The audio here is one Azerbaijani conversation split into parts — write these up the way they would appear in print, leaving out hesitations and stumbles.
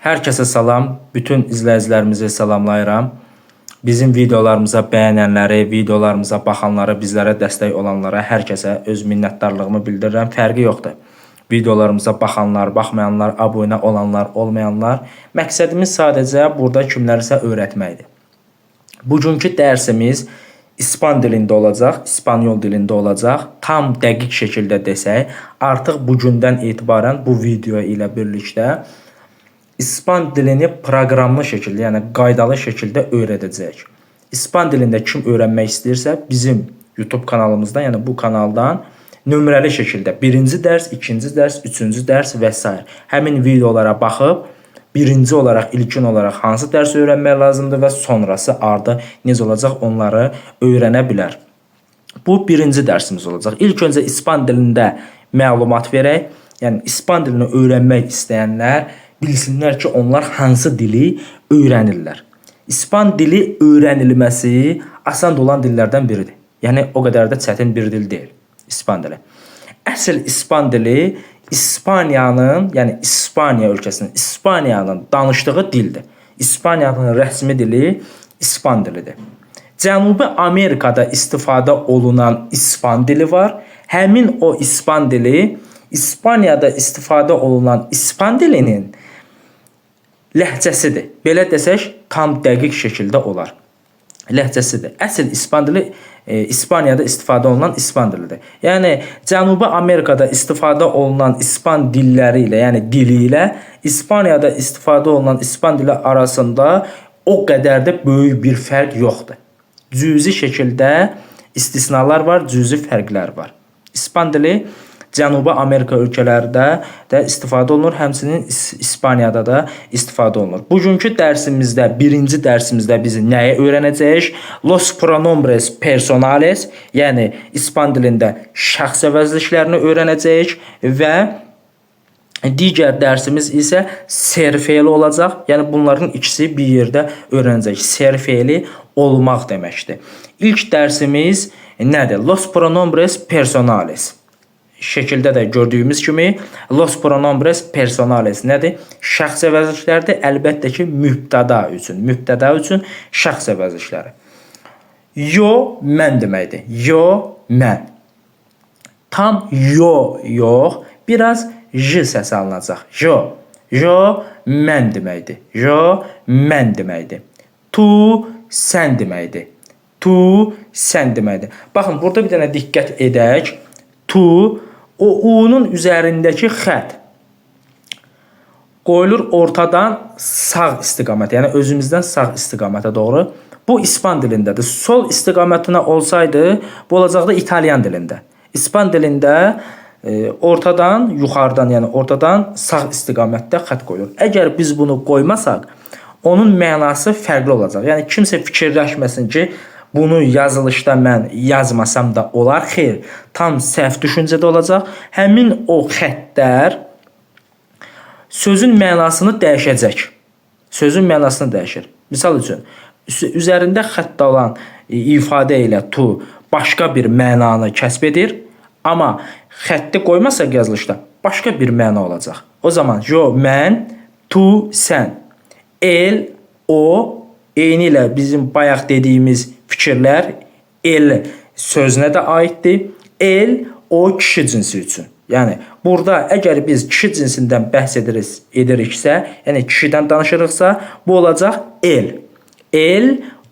Hər kəsə salam, bütün izləyicilərimizi salamlayıram. Bizim videolarımıza bəyənənləri, videolarımıza baxanları, bizlərə dəstək olanlara hər kəsə öz minnətdarlığımı bildirirəm. Fərqi yoxdur. Videolarımıza baxanlar, baxmayanlar, abunə olanlar, olmayanlar. Məqsədimiz sadəcə burada kimlərisə öyrətməkdir. Bugünkü dərsimiz ispan dilində olacaq, İspanyol dilində olacaq. Tam dəqiq şəkildə desək, artıq bu gündən etibarən bu video ilə birlikdə İspan dilini proqramlı şəkildə, yəni qaydalı şəkildə öyrədəcəyik. İspan dilində kim öyrənmək istəyirsə, bizim YouTube kanalımızdan, yəni bu kanaldan nömrəli şəkildə birinci dərs, ikinci dərs, üçüncü dərs və s. həmin videolara baxıb birinci olaraq, ilkin olaraq hansı dərsi öyrənmək lazımdır və sonrası ardı necə olacaq onları öyrənə bilər. Bu birinci dərsimiz olacaq. İlk öncə ispan dilində məlumat verək. Yəni ispan dilini öyrənmək istəyənlər bilsinlər ki, onlar hansı dili öyrənirlər. İspan dili öyrənilməsi asan olan dillərdən biridir. Yəni o qədər də çətin bir dil deyil ispan dili. Əsl ispan dili İspaniyanın, yəni İspaniya ölkəsinin, İspaniyanın danışdığı dildir. İspaniyanın rəsmi dili ispan dilidir. Cənubi Amerikada istifadə olunan ispan dili var. Həmin o ispan dili İspaniyada istifadə olunan ispan dilinin ləhcəsidir. Belə desək tam dəqiq şəkildə olar. Ləhcəsidir. Əsl ispan dili İspaniyada istifadə olunan ispan dilidir. Yəni Cənubi Amerikada istifadə olunan ispan dilləri ilə, yəni dili ilə İspaniyada istifadə olunan ispan dili arasında o qədər də böyük bir fərq yoxdur. Cüzi şəkildə istisnalar var, cüzi fərqlər var. İspan dili Cənubi Amerika ölkələrində də istifadə olunur, həmçinin İspaniyada da istifadə olunur. Bugünkü dərsimizdə, birinci dərsimizdə biz nəyi öyrənəcəyik? Los pronombres personales, yəni ispan dilində şəxs əvəzliklərini öyrənəcəyik və digər dərsimiz isə ser feili olacaq. Yəni bunların ikisi bir yerdə öyrənəcək. Ser feili olmaq deməkdir. İlk dərsimiz nədir? Los pronombres personales. Şəkildə də gördüyümüz kimi los pronombres personales nədir? Şəxs əvəzliklərdir. Əlbəttə ki, mübtəda üçün. Mübtəda üçün şəxs əvəzlikləri. Yo mən deməkdir. Yo mən. Tam yo yox, biraz j səsi alınacaq. Yo. Yo mən deməkdir. Yo mən deməkdir. Tu sən deməkdir. Tu sən deməkdir. Baxın, burada bir dənə diqqət edək. Tu o u-nun üzərindəki xətt qoyulur ortadan sağ istiqamətə, yəni özümüzdən sağ istiqamətə doğru. Bu ispan dilindədir. Sol istiqamətinə olsaydı, bu olacaqdı İtalyan dilində. İspan dilində ortadan, yuxarıdan, yəni ortadan sağ istiqamətdə xətt qoyulur. Əgər biz bunu qoymasaq, onun mənası fərqli olacaq. Yəni kimsə fikirləşməsin ki, bunu yazılışda mən yazmasam da olar. Xeyr, tam səhv düşüncədə olacaq. Həmin o xəttlər sözün mənasını dəyişəcək. Sözün mənasını dəyişir. Misal üçün, üzərində xətt olan ifadə ilə tu başqa bir mənanı kəsb edir, amma xətti qoymasaq yazılışda başqa bir məna olacaq. O zaman yo mən, tu sən, el, o eyni ilə bizim bayaq dediyimiz fikirlər el sözünə də aiddir. El o kişi cinsi üçün. Yəni burada əgər biz kişi cinsindən bəhs ediriksə, yəni kişidən danışırıqsa, bu olacaq el. El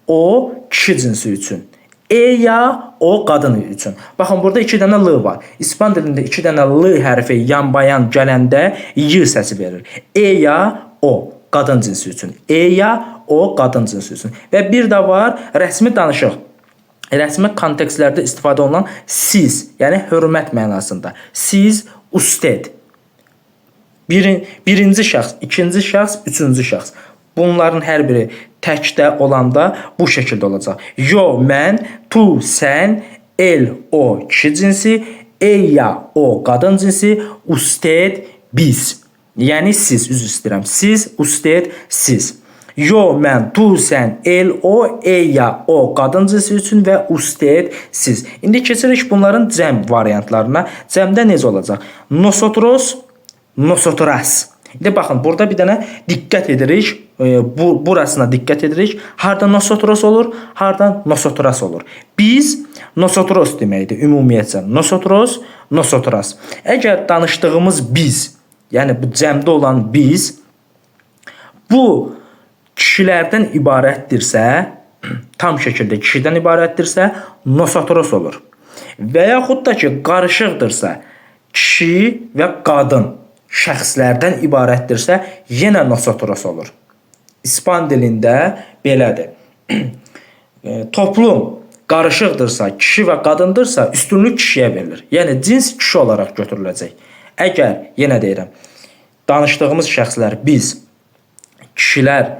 o kişi cinsi üçün. Eya o qadın üçün. Baxın burada iki dənə l var. İspan dilində iki dənə l hərfi yanbayan gələndə y səsi verir. Eya o qadın cinsi üçün. Eya o qadın cinsi üçün. Və bir də var rəsmi danışıq. Rəsmi kontekstlərdə istifadə olunan siz, yəni hörmət mənasında. Siz, usted. Birinci şəxs, ikinci şəxs, üçüncü şəxs. Bunların hər biri təkdə olanda bu şəkildə olacaq. Yo, mən, tu, sən, el, o kişi cinsi, eya, o qadın cinsi, usted, biz. Yəni siz, üzr istəyirəm. Siz, usted, siz. Yo, mən, tu, sən, el, o, eya, o qadın cinsi üçün və usted, siz. İndi keçirik bunların cəm variantlarına. Cəmdə necə olacaq? Nosotros, nosotras. İndi baxın, burada bir dənə diqqət edirik. Burasına diqqət edirik. Harda nosotros olur, harda nosotras olur. Biz nosotros deməkdir ümumiyyətcə. Nosotros, nosotras. Əgər danışdığımız biz, yəni bu cəmdə olan biz bu kişilərdən ibarətdirsə, tam şəkildə kişidən ibarətdirsə, nosotros olur. Və yaxud da ki, qarışıqdırsa, kişi və qadın şəxslərdən ibarətdirsə, yenə nosotros olur. İspan dilində belədir. Toplum qarışıqdırsa, kişi və qadındırsa, üstünlük kişiyə verilir. Yəni cins kişi olaraq götürüləcək. Əgər, yenə deyirəm, danışdığımız şəxslər biz, kişilər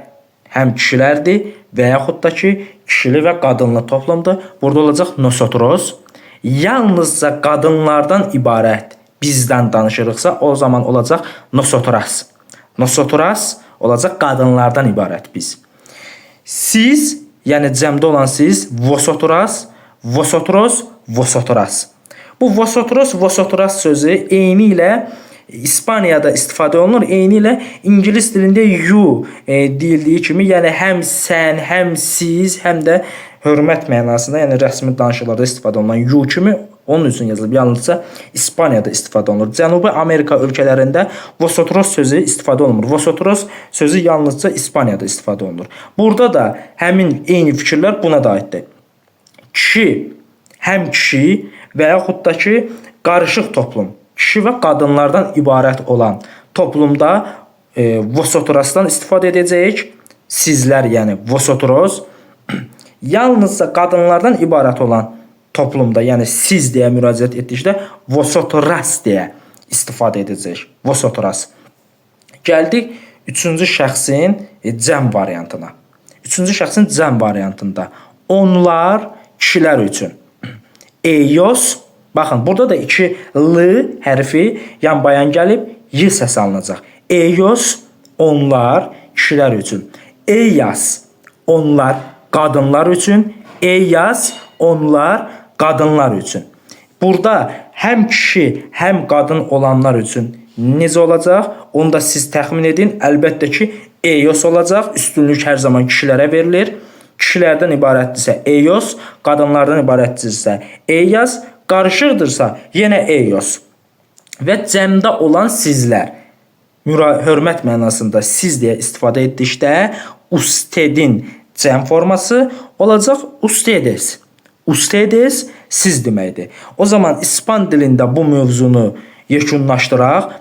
həm kişilərdir və yaxud da ki, kişili və qadınlı toplumdur. Burada olacaq nosotros. Yalnızca qadınlardan ibarət bizdən danışırıqsa, o zaman olacaq nosotras. Nosotras olacaq qadınlardan ibarət biz. Siz, yəni cəmdə olan siz, vosotras, vosotros, vosotras. Bu vosotros, vosotras sözü eyni ilə İspaniyada istifadə olunur. Eyni ilə ingilis dilində you deyildiyi kimi, yəni həm sən, həm siz, həm də hörmət mənasında, yəni rəsmi danışıqlarda istifadə olunan you kimi onun üçün yazılıb. Yalnızca İspaniyada istifadə olunur. Cənubi Amerika ölkələrində vosotros sözü istifadə olunmur. Vosotros sözü yalnızca İspaniyada istifadə olunur. Burada da həmin eyni fikirlər buna da aiddir. Kişi, həm kişi və yaxud da ki, qarışıq toplum, kişi və qadınlardan ibarət olan toplumda vosotrosdan istifadə edəcəyik. Sizlər, yəni vosotros. Yalnızca qadınlardan ibarət olan toplumda, yəni siz deyə müraciət etdikdə vosotras deyə istifadə edəcəyik. Vosotras. Gəldik üçüncü şəxsin cəm variantına. Üçüncü şəxsin cəm variantında onlar kişilər üçün ellos. Baxın, burada da iki L hərfi yan-bayan gəlib, Y səsi alınacaq. Ellos, onlar kişilər üçün. Ellas, onlar qadınlar üçün. Ellas, onlar qadınlar üçün. Burada həm kişi, həm qadın olanlar üçün necə olacaq? Onu da siz təxmin edin. Əlbəttə ki, ellos olacaq. Üstünlük hər zaman kişilərə verilir. Kişilərdən ibarətdirsə ellos, qadınlardan ibarətdirsə ellas, qarışıqdırsa yenə ellos. Və cəmdə olan sizlər hörmət mənasında siz deyə istifadə etdikdə ustedin cəm forması olacaq ustedes. Ustedes siz deməkdir. O zaman İspan dilində bu mövzunu yekunlaşdıraq.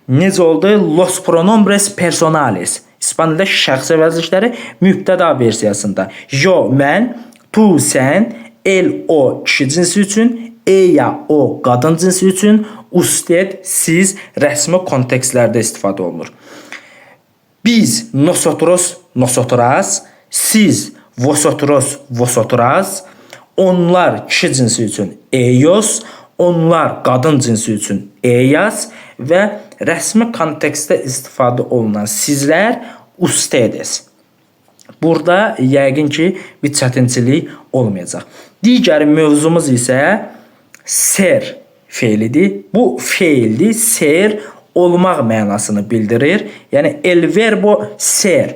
Necə oldu? Los pronombres personales. İspan dilində şəxs əvəzlikləri mübtəda versiyasında. Yo mən, tu sən, el o kişi cinsi üçün, ella o qadın cinsi üçün, usted siz rəsmi kontekstlərdə istifadə olunur. Biz nosotros, nosotras, siz vosotros, vosotras, onlar kişi cinsi üçün ellos, onlar qadın cinsi üçün ellas və rəsmi kontekstdə istifadə olunan sizlər ustedes. Burada yəqin ki, bir çətinçilik olmayacaq. Digər mövzumuz isə ser feilidir. Bu feildir, ser olmaq mənasını bildirir. Yəni el verbo ser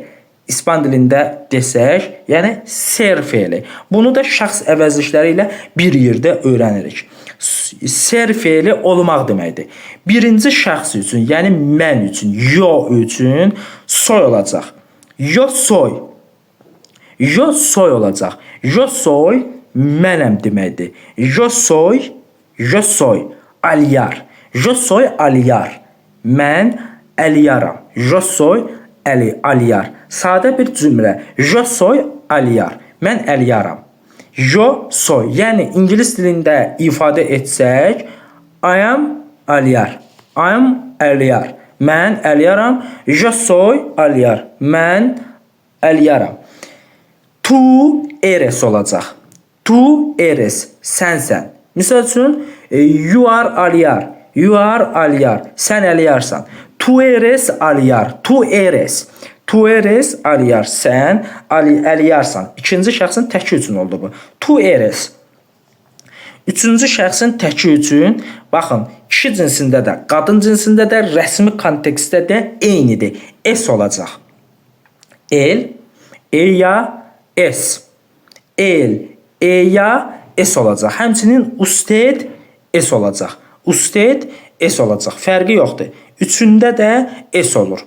İspan dilində desək, yəni ser feili. Bunu da şəxs əvəzlikləri ilə bir yerdə öyrənirik. Ser feili olmaq deməkdir. Birinci şəxs üçün, yəni mən üçün, yo üçün soy olacaq. Yo soy. Yo soy olacaq. Yo soy mənəm deməkdir. Yo soy, yo soy Aliyar. Yo soy Aliyar. Mən Əliyaram. Yo soy Əli Aliyar. Sadə bir cümlə. Yo soy Aliyar. Mən Əliyaram. Yo soy. Yəni ingilis dilində ifadə etsək, I am Aliyar. I am Əliyar. Mən Əliyaram. Yo soy Aliyar. Mən Əliyaram. Tu eres olacaq. Tu eres. Sənsən. Misal üçün, you are Aliyar. You are Aliyar. Sən Əliyarsan. Tu eres Aliyar. Tu eres. Tu eres Aliyar. Sən Əliyarsan. İkinci şəxsin təki üçün oldu bu. Tu eres. Üçüncü şəxsin təki üçün, baxın, kişi cinsində də, qadın cinsində də, rəsmi kontekstdə də eynidir. S olacaq. El, ella, es. El, ella, es olacaq. Həmçinin usted, es olacaq. Usted, es olacaq. Fərqi yoxdur. Üçündə də es olur.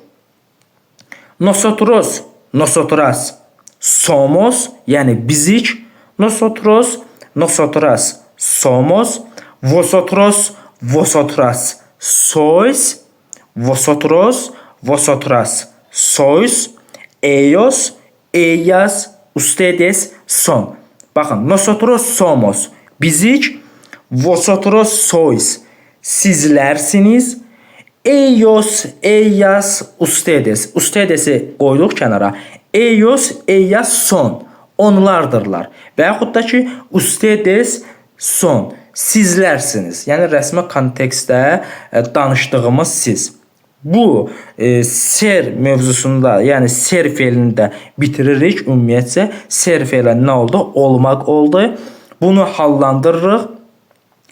Nosotros, nosotras, somos, yəni bizik. Nosotros, nosotras, somos. Vosotros, vosotras, sois. Vosotros, vosotras, sois. Ellos, ellas, ustedes son. Baxın, nosotros somos, bizik. Vosotros sois, sizlərsiniz. Ellos, ellas, ustedes. Ustedesi qoyduq kənara. Ellos, ellas son. Onlardırlar. Və yaxud da ki, ustedes son. Sizlərsiniz. Yəni rəsmi kontekstdə danışdığımız siz. Bu ser mövzusunda, yəni ser feilini də bitiririk ümumiyyətcə. Ser feili nə oldu? Olmaq oldu. Bunu hallandırırıq.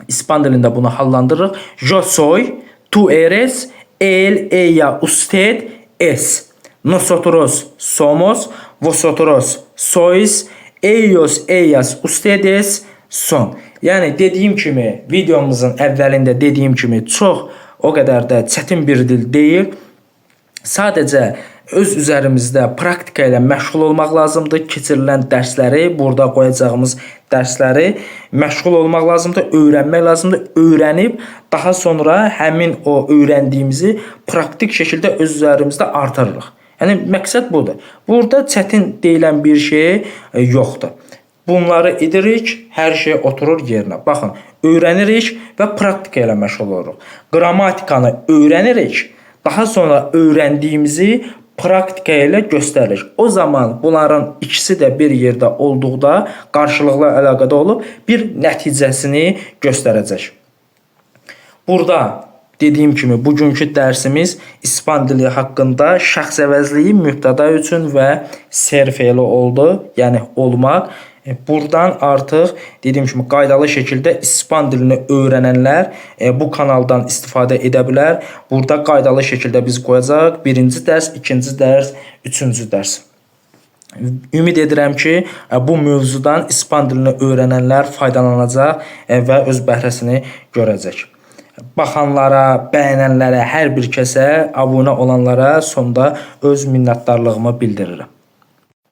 İspan dilində bunu hallandırırıq. Yo soy, tú eres, él, ella, usted es. Nosotros somos, vosotros sois, ellos, ellas, ustedes son. Yəni dediyim kimi, videomuzun əvvəlində dediyim kimi çox o qədər də çətin bir dil deyil. Sadəcə öz üzərimizdə praktika ilə məşğul olmaq lazımdır. Keçirilən dərsləri, burada qoyacağımız dərsləri məşğul olmaq lazımdır, öyrənmək lazımdır. Öyrənib daha sonra həmin o öyrəndiyimizi praktik şəkildə öz üzərimizdə artırırıq. Yəni məqsəd budur. Burada çətin deyilən bir şey yoxdur. Bunları edirik, hər şey oturur yerinə. Baxın, öyrənirik və praktika ilə məşğul oluruq. Qrammatikanı öyrənirik, daha sonra öyrəndiyimizi praktika ilə göstəririk. O zaman bunların ikisi də bir yerdə olduqda qarşılıqlı əlaqədə olub bir nəticəsini göstərəcək. Burada dediyim kimi bugünkü dərsimiz İspan dili haqqında şəxs əvəzliyi mübtəda üçün və ser feili oldu, yəni olmaq. Buradan artıq dediyim kimi qaydalı şəkildə İspan dilini öyrənənlər bu kanaldan istifadə edə bilər. Burada qaydalı şəkildə biz qoyacağıq birinci dərs, ikinci dərs, üçüncü dərs. Ümid edirəm ki, bu mövzudan İspan dilini öyrənənlər faydalanacaq və öz bəhrəsini görəcək. Baxanlara, bəyənənlərə, hər bir kəsə, abunə olanlara sonda öz minnətdarlığımı bildirirəm.